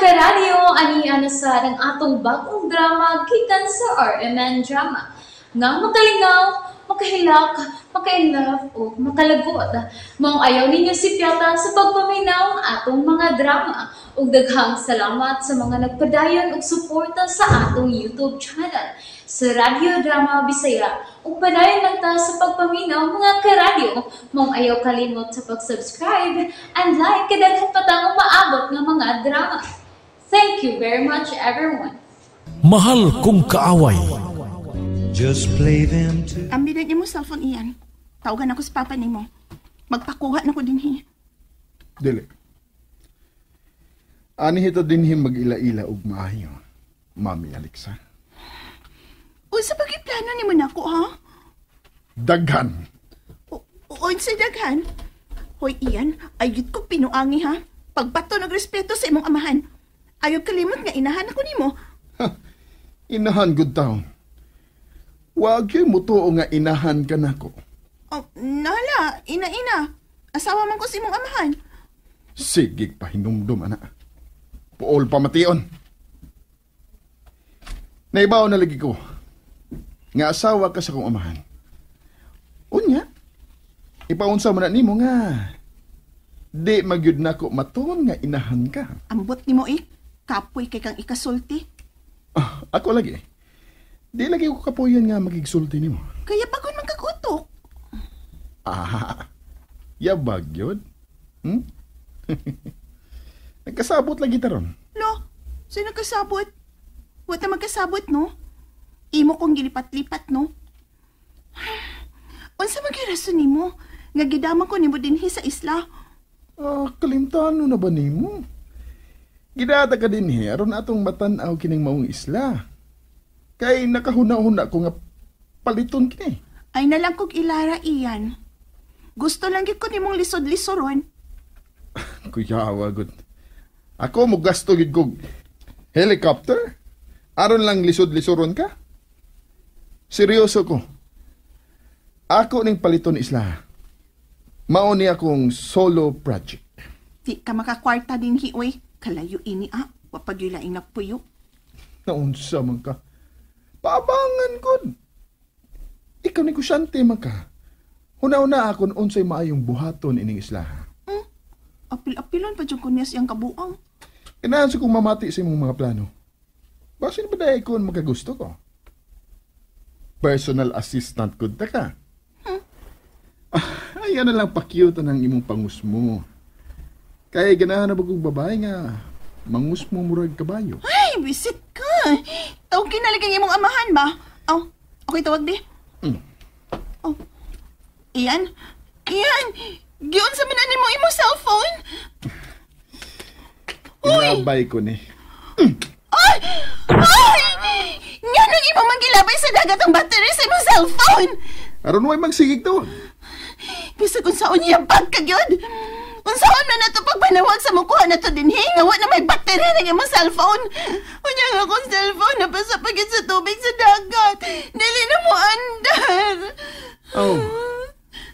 Karadyo, ani ana sa ang atong bagong drama gikan sa RMN Drama. Nga makalingaw, makahilak, maka-inlove o makalagot. Maong ayaw ninyo sipyata sa pagpaminaw ang atong mga drama. Ug daghang salamat sa mga nagpadayon og suporta sa atong YouTube channel sa Radyo Drama Bisaya. Ug padayon lang ta sa pagpaminaw, mga karadyo. Maong ayaw kalimot sa pag-subscribe and like kay daghan pa tang umaabot nga mga drama. Thank you very much, everyone. Mahal Kong Kaaway. Just play them to Ambi na mo cellphone iyan. Tawagan ako sa papa nimo. Magpakuha na ko dinhi. Dili. Ani hito dinhi mag-ila-ila og maayo, Mami Alexa. Unsa pa plano nimo nako, ha? Daghan. Unsa daghan? Hoy Ian, ayud ko pinuangi ha. Pagbato ng respeto sa imong amahan. Ayaw kalimot nga inahan ako nimo. Ha, inahan gud taon. Wag gyud mo tuo nga inahan ka nako. Oh, nala, ina-ina. Asawa man ko sa imong amahan. Sige pahinumdum, ana. Puol pamation. Naibaw na lagi ko nga asawa ka sa kong amahan. Unya, ipaunsa mo na nimo nga di magyud nako matuon nga inahan ka. Ambot nimo eh. Kapoy kay kang ikasulti. Ah, ako lagi. Di lagi ko kapuyan nga magigsulti nimo. Kaya pagod man kag utok. Ah, yabag yun. Hmm? Nagkasabot lagi taron. Lo, sino kasabot? Wa ta magkasabot, no? Imo kong gilipat-lipat, no? Unsa man kay rason nimo nga gidama ko nimo dinhi sa isla? Ah, kalimtano na ba nimo? Gidata ka dinhi aron atong matan-aw kining maong isla. Kay nakahuna-huna ko nga paliton kini. Ay nalang kog ilara iyan. Gusto lang gid ko nimong lisod-lisoron. Kuyawa gud. Ako mo gasto gid kog helicopter. Aron lang lisod-lisoron ka. Seryoso ko. Ako ning paliton isla. Mao ni akong solo project. Di ka makakwarta dinhi oy. Kalayo ini ah. Wa pa gyud laing nagpuyo. Naunsa man ka. Paabangan gud. Ikaw negosyante man ka. Huna-huna akon unsay maayong buhaton ining isla. Apil-apilan pa jud ko niya siyang kabuang. Kailangan sa kong mamati sa imong mga plano. Basin pa dahil kung magkagusto ko. Personal assistant ko ta ka. Ah, ayan na lang pa-cute ng imong pangusmo. Kaya ganahan na bagong babae nga mangusmo murag kabayo. Ay, bisit ka. Tawag kinalagang imong amahan ba? Aw, okay tawag di. Oh. Iyan. Iyan. Giun sa man mo imong cellphone. Ilabay ko ni. Ay! Ay! Nganong imong manggilabay sa dagat ang battery sa imong cellphone? Aron way magsigig tawag. Bisag unsaon niya pagkagyod. Unsaon na nato pagpanawag sa mukuha na to dinhi nga wa na may battery ng imong cellphone. Unya nga akong cellphone napasa pagid sa tubig sa dagat. Dili na mo andar. Oh,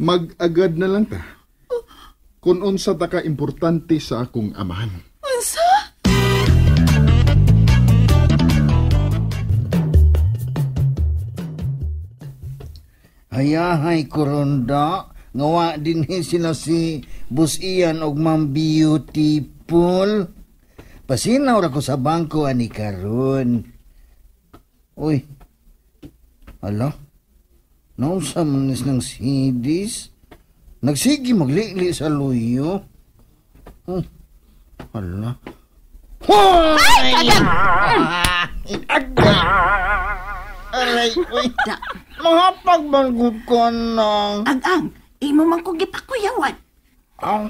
mag-agad na lang ta. Kung unsa ta ka importante sa akong amahan. Unsa? Hayahay koronda, ngawa dinhi sila si Boss Ian og Ma'am Beautiful. Pasinaw ra ko sa bangko ani karon. Uy. Ala. Naunsa man nis ng CDs? Nagsige maglili sa luyo. Oh. Ala. Hoy! Agay! Aray, uy. Mahapag man gud ko nang. Ang-ang, imo man kong gipakuyawan. Aw.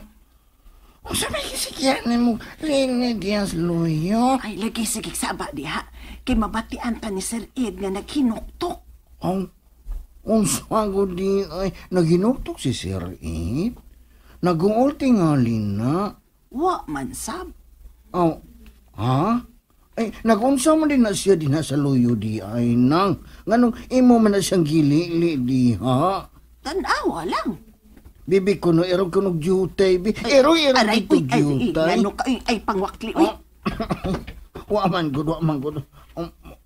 Unsa may gisigyan nimo lili diyan sa luyo? Ay, lagi sige saba diha. Kay mabatian ta ni Sir Ed nga naghinuktok. Aw. Unsa gud di ay naghinuktok si Sir Ed? Naguol tingali na. Wa man sab. Aw. Ha? Ay, nagunsa man din na siya din sa luyo di ay nang. Nganong imo man na siyang gilili diha. Tan-awa lang. Bibi ko no, erog ko nog duty. Bi. Ero, ero Aray, dito uy, ay, duty. ay, ano ka, ay, ay, pangwakli, uy. Wa man gud, wa man gud.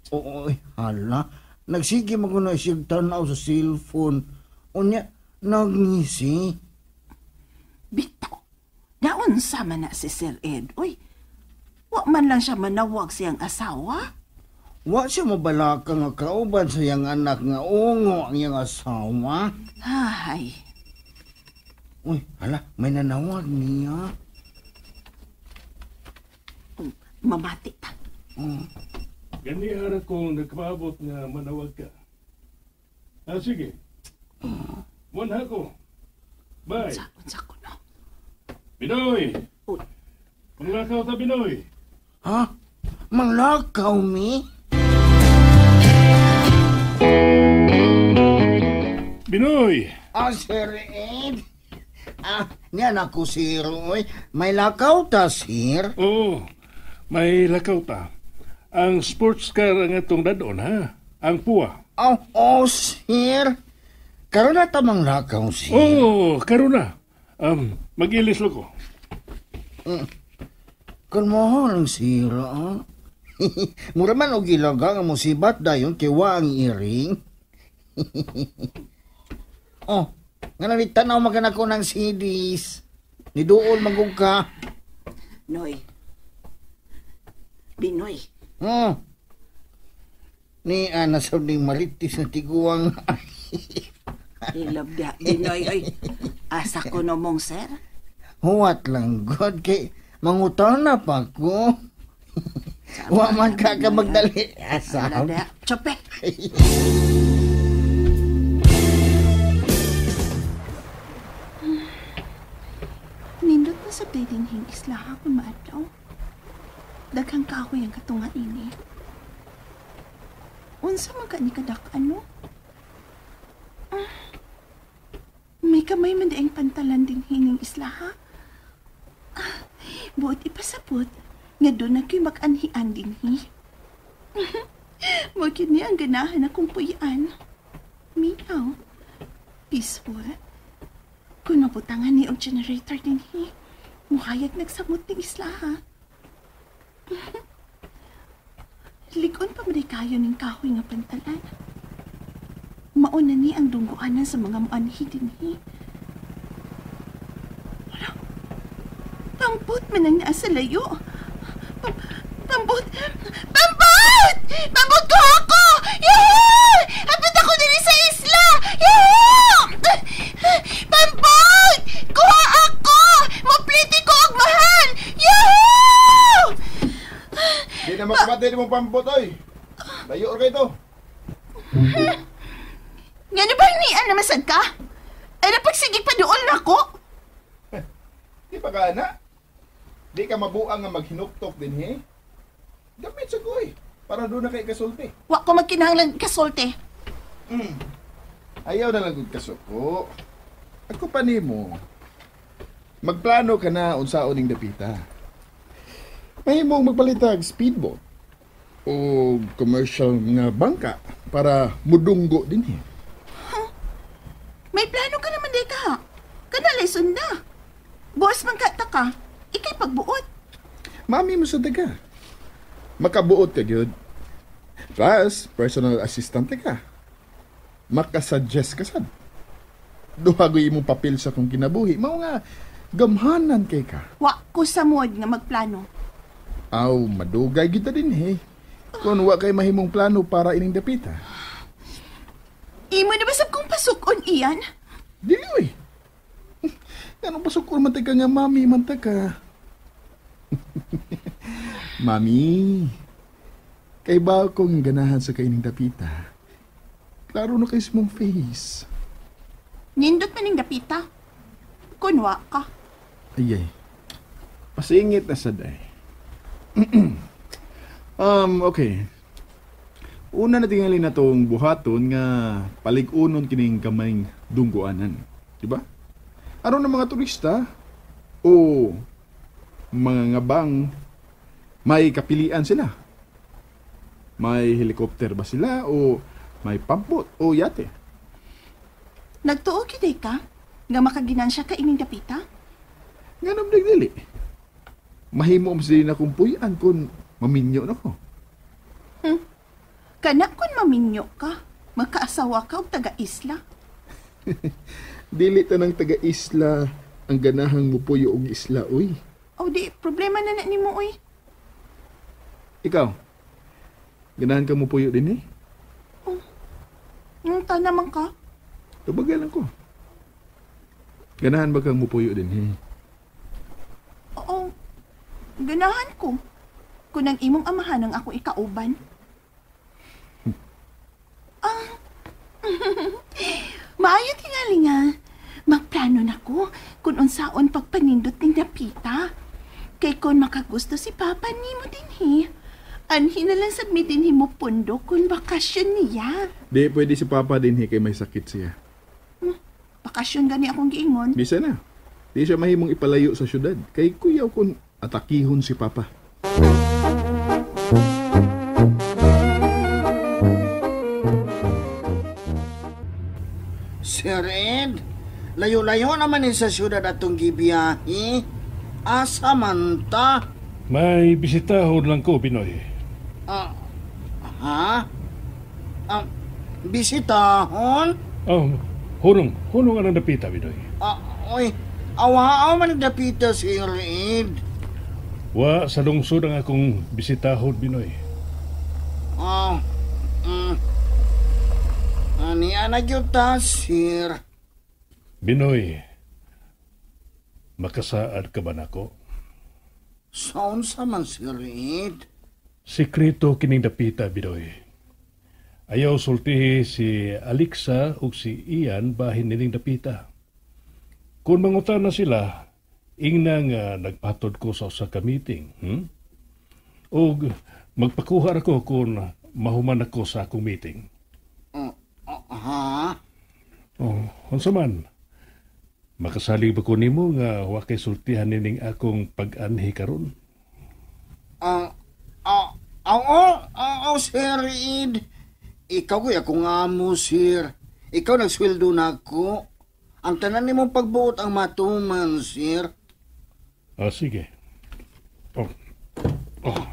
Oy, hala. Nagsige man ko na siyang tanaw sa cellphone. Unya, nagngisi. Bitaw. Naunsa man na si Sir Ed, uy. Wa man lang siya manawag siyang asawa. Wa siya mabalaka nga kauban sa iyang anak nga ungo ang iyang asawa. Ay. Uy, hala, may nanawag niya. Mamati ta. Ganihara kong nagpaabot nga manawag ka. Ah, sige. Muna ko. Bye. Unsa ko no? Binoy! Uy. Manglakaw ta, Binoy. Ha? Manglakaw mi? Binoy! Ah, Sir Ed. Ah, niyan ako, sir. Uy, may lakaw ta, sir. Oo, may lakaw ta. Ang sports car ang atong dadon, ha? Ang puwa. Oh, oh, sir. Karon na ta manglakaw, sir. Oo, karon na. Mag-ilis lang ko. Kun mo lang, sir, ah. Mura man og ilaga nga musibat dayon kay wa ang iring. Oh, nga na tanaw man ko ng CDs. Niduol magug ka. Noy. Binoy. Oh. Ni ana sa ding maritis na tiguang. Ilab dia, Binoy, oy. Asa ko no mong sir? Huwat lang god kay mangutana pa ko. Wa man ka ka magdali. Asa. Ala Chope. Nindot na sa dinhing isla kung maadlaw. Daghang kahoy ang katunga ini. Unsa man ka ni kadak ano? May kamay man dieng pantalan din hining isla ha? Buot ipasabot nga doon na ko'y mag-anhian dinhi. Mo kini ang ganahan akong puyan. Minaw. Peaceful. Kung mabutangan ni og generator dinhi, muhayag nagsamot ning isla ha. Likon pa man kayo ning kahoy nga pantalan. Mauna ni ang dungguanan sa mga muanhi dinhi. Wala. Pampot man ang naa sa layo. Pambot! Pambot! Pambot ko ako! Yahoo! Hapit ako diri sa isla! Yahoo! Pambot! Kuha ako! Mapliti ko og mahal! Yahoo! Di na makabati ni mong pambot, oy. Layo or kayo to. Ngano ba nian na masad ka? Ay napagsigig pa dool na ako. Di pa ka, ana? Di ka mabuang nga maghinuktok din, he? Gamit sa koy. Para doon na kay kasulti. Wa ko magkinahanglan kasulti. Ayaw na lang kong kasuko. Ako pa nimo. Magplano ka na unsaon ning dapita. Mahimong magpalitag speedboat o commercial nga bangka para mudunggo din he. Huh? May plano ka naman di ka. Kanalay sunda. Buos man ka ta ka. Ikay pagbuot. Mami mo sa daga. Makabuot ka gyud. Plus, personal assistant ka. Makasuggest ka sad. Duha gyud imong papel sa kong kinabuhi. Mao nga gamhanan kay ka. Wa ko sa mood nga magplano. Aw, madugay kita din he. Kung wa kay mahimong plano para ining dapita. Imo na basab kong pasukon iyan? Dili oy. Anong pasukon man ka nga mami man ta ka. Mami, kay ba akong ganahan sa kaining dapita? Klaro na kay mong face. Nindot man ning dapita. Kunwa ka. Ay ay. Pasingit na sad ay. Okay. Una na tingali na tong buhaton nga palig-unon kining gamayng dungguanan. Di ba? Aron ng mga turista o mga ngabang may kapilian sila. May helicopter ba sila o may pampot o yate? Nagtuo gyud ka nga makaginansya ka ining dapita? Nganong nagdili? Mahimo mo sila na kung puyan kung maminyo na ko. Kana kun maminyo ka, magkaasawa ka og taga-isla. Dili tanang taga-isla ang ganahang mupuyo og isla, uy. O di, problema na na nimo, uy. Ikaw, ganahan ka mupuyo din eh? Yung naman ka. Tubagal lang ko. Ganahan ba kang mupuyo din eh? Oo, ganahan ko. Kung ang imong amahan ang ako ikauban. Ah, maayo tingali nga. Magplano na ko kung unsaon pagpanindot ning dapita. Kay kung makagusto si Papa nimo dinhi. Anhi na lang sabmi dinhi mo pundo kung bakasyon niya. Di pwede si Papa dinhi kay may sakit siya. Bakasyon gani akong giingon. Bisa na. Di siya mahimong ipalayo sa syudad. Kay kuyaw kung atakihon si Papa. Sir Ed, layo-layo naman ni sa syudad atong gibiyahe. Asa man ta? May bisitahon lang ko, Binoy. Ha? Bisitahon? Oh, hunong, hunong anong dapita, Binoy. Oy, awa man dapita, Sir Ed. Wa sa lungsod ang akong bisitahon, Binoy. Ani ana gyud ta, sir. Binoy, makasaad ka ba nako? Saunsa man, Sir Ed? Sekreto kining dapita, Binoy. Ayaw sultihi si Alexa ug si Ian bahin nining dapita. Kung mangutan na sila, ingna nga nagpatod ko sa usa ka meeting. Ug magpakuha ako kung mahuman ako sa akong meeting. Ha? Oh, unsa man? Makasalig ba ko nimo nga wa kay sultihan nining akong pag-anhi karon? Oo, Sir Ed. Ikaw ko'y akong amo, sir. Ikaw nagsweldo na ako. Ang tanan nimong pagbuot ang matuman, sir. Sige. Oh. Oh.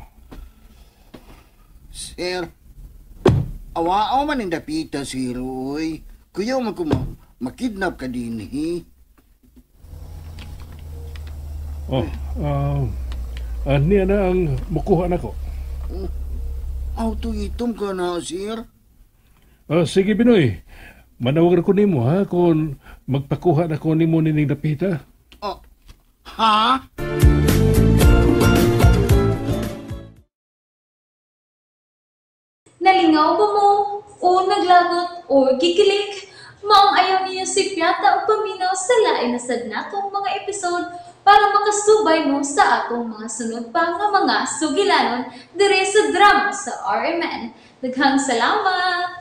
Sir, awaaw man ang dapita, sir, oy. Kuyaw man ko makidnap ka din, he. Oh, niya na ang mukuha na ko. Auto itom ka na, sir. Sige, Binoy. Manawag ko nimo, ha, kung magpakuha na ko nimo nining dapita. Oh, ha? Nalingaw ba mo? O naglagot o gikilig? Maong ayaw niyo si Piata o paminaw sa lain na sad natong mga episode para makasubay mo sa atong mga sunod pa nga mga sugilanon dire sa drama sa RMN. Daghang salamat!